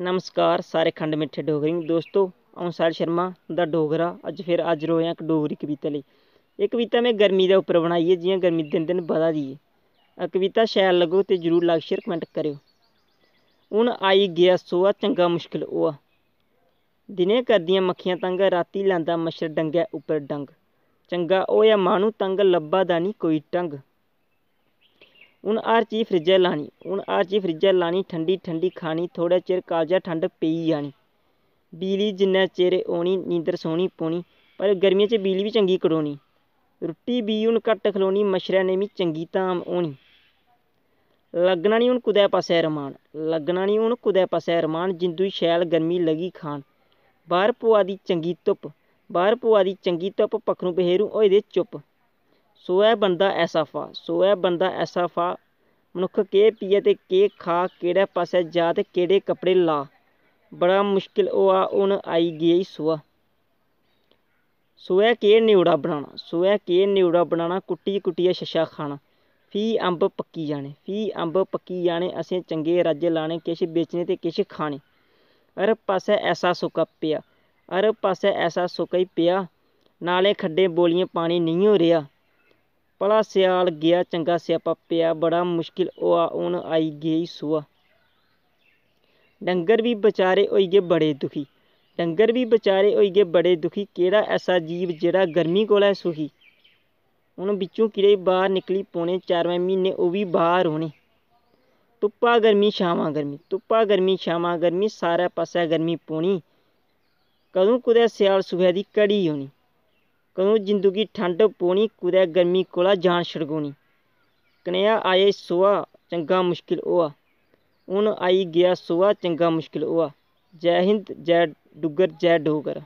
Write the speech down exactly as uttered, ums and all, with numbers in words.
नमस्कार सारे खंड मिट्ठे डोगरें गी। दोस्तो, अ'ऊं साहिल शर्मा, दा डोगरा। अज्ज फिर हाजर होए आं इक डोगरी कविता लेई। एह् कविता में गर्मी दे उप्पर बनाई ऐ, जि'यां गर्मी दिन दिन बधा दी ऐ। एह् कविता शैल लग्गग ते जरूर like, share, comment करेओ। हून आई गेआ सोहा, चंगा मुश्किल होआ। दिनें करदियां मक्खियां तंग, रातीं लैंदा मच्छर डंगै उप्पर डंग। चंगा होआ माह्नू तंग, लब्भा दा निं कोई ढंग। हून हर चीज फ्रिज्जै लानी, हून हर चीज फ्रिज्जै लानी, ठंडी ठंडी खानी, थोह्ड़े चिर कालजै ठंड पेई जानी। बिजली जिन्नै चिर औनी, नींदर सौह्नी पौनी, पर गर्मियें च बिजली बी चंगी कटोनी। रुट्टी बी हून घट्ट खलोनी, मच्छरै ने बी चंगी धाम होनी। लग्गना निं हून कुतै पासै रमान, लग्गना निं हून कुतै पासै रमान, जिंदू गी शैल गर्मी लगी खान। बाह्र पवा दी चंगी धुप्प, बाह्र पवा दी चंगी धुप्प, पक्खरू पखेरू होए दे चुप्प। सोहै बनदा ऐसा फा, सोहै बनदा ऐसा फा, मनुक्ख केह् पियै ते केह् खा, केह्ड़े पासै जा ते केह्ड़े कपड़े ला। बड़ा मुश्किल होआ हून आई गेई सोहा। सोहै केह् न्योड़ा बनाना, सोहै केह् न्योड़ा बनाना, कुट्टी कुट्टियै छच्छा खाना। फ्ही अम्ब पक्की जाने, फ्ही अम्ब पक्की जाने, असें चंगे रज्ज लाने, किश बेचने ते किश खाने। हर पासै ऐसा सोका पेआ, हर पासै ऐसा सोका ई पेआ, नालें खड्डें बौलियें पानी नेईं ओ रेहा। भला स्याल गेआ, चंगा स्यापा पेआ, बड़ा मुश्किल होआ, हून आई गेई सोहा। डंगर बी बचारे होई गे बड़े दुखी, डंगर बी बचारे होई गे बड़े दुखी, केह्ड़ा ऐसा जीव जेह्ड़ा गर्मी कोला सुखी। हून बिच्चों किरे बाह्र निकली पौने, चारमें म्हीने ओह् बी बाह्र रौह्ने। धुप्पा गर्मी, छामां गर्मी, धुप्पा गर्मी, छामां गर्मी, सारै पासै गर्मी पौनी। कदूं कुतै स्याल सुखै दी घड़ी औनी, कदूं जिंदू गी ठंड पौनी, कुतै गर्मी कोला जान छड़कोनी। कनेहा आए सोहा, चंगा मुश्किल होआ, हून आई गेआ सोहा, चंगा मुश्किल होआ। जै हिंद, जै डुग्गर, जै डोगरा।